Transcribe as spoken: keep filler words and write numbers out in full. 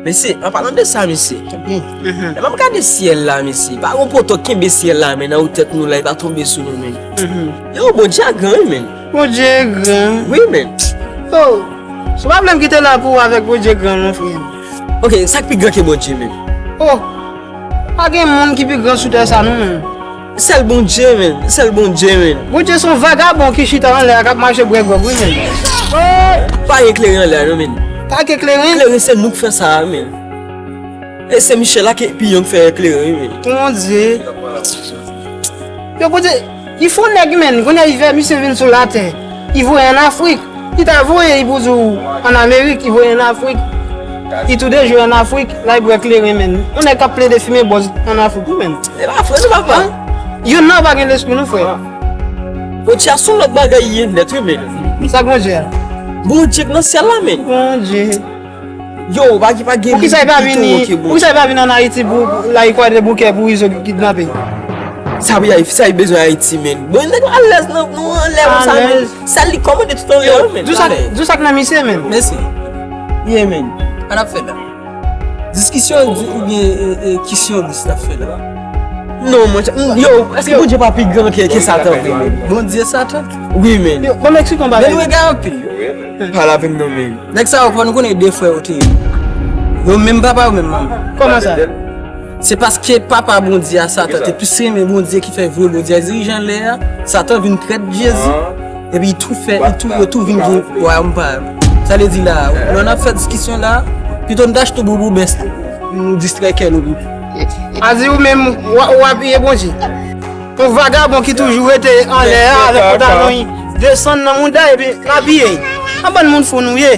Mesye, an palan de sa, mesye, lè m ap gade syèl la, mesye, pa gon poto k kenbe syèl la, men, anwo tèt nou la, li pa tonbe sou nou, men. Yo, Bondye a gran, wi, men. Bondye gran. Wi, men. Oh, se pa blèm ki te la pou avèk Bondye gran, non, frè. Ok, sa k pi gran ke Bondye, men? Oh, pa gen moun ki pi gran sou tè sa, non, men. Sèl Bondye, men. Sèl Bondye, men. Bondye se yon vagabon ki chita anlè a, k ap mache bwè gwòg, wi, men. Pa gen kleren anlè a, non, men. Pa gen kleren? Kleren, se nou k fè sa a, men. E se Michel la ki pi yonk fè kleren, wi, men. Bondye. Yo, Bondye, li fè yon nèg, men. Kounye a, li fè misye vin sou latè. Li voye ann Afrik. Li ta voye, li pou di w ann Amerik, li voye ann Afrik. Li tou de jou ann Afrik, la, li bwè kleren, men. Yon nèg k ap plede fimen bòz ann Afrik, wi, men. Se pa fre, se pa fre. Youn nan pa gen lespri, non, frè. Bondye a se yon lòt bagay li ye nèt, wi, men. Sa Bondye a? Bondye k nan syèl la, men. Bondye. Yo, pa gen, pa gen. Poukisa li pa vini, poukisa li pa vini ann Ayiti pou la li kwade bouke pou Izo kidnape? Sa pou y al, sa li bezwen Ayiti, men. Bon, nèg alèz nan, nou anlè konsa, men. Sa li kòmande tout anlè, men. Di w sa, di w sa k nan misye, men. Mèsi. Yeah, men. Sa n ap fè la? Diskisyon di, oubyen, e, e, kisyon dis n ap fè la? Non, mwen, yo, èske Bondye pa pi gran ke, ke Satan, vre, men? Bondye Satan? Wi, men. Yo, bon, Meksik, on bagay. Men nou egare anpil. Pale avè m non, men. Nèg sa yo, fò nou konnen de frè yo te ye. Yo menm papa, yo menm manman. Kòman sa? Se paske papa Bondye a, Satan, te plis renmen Bondye ki fè vre Bondye a dirije anlè a. Satan vin trèt Jezi. Epi li tou fè, li tou, yo tou vin gen wayòm pa yo. Sa vle di la, lè n ap fè diskisyon la, pito n ta achte boubou bès nou distrè kè nou. A di ou menm, w a, w a apiye Bondye. Yon vagabon ki toujou rete anlè a avèk pantalon li desann nan mouda epi l apiye. An bann moun fou nou ye.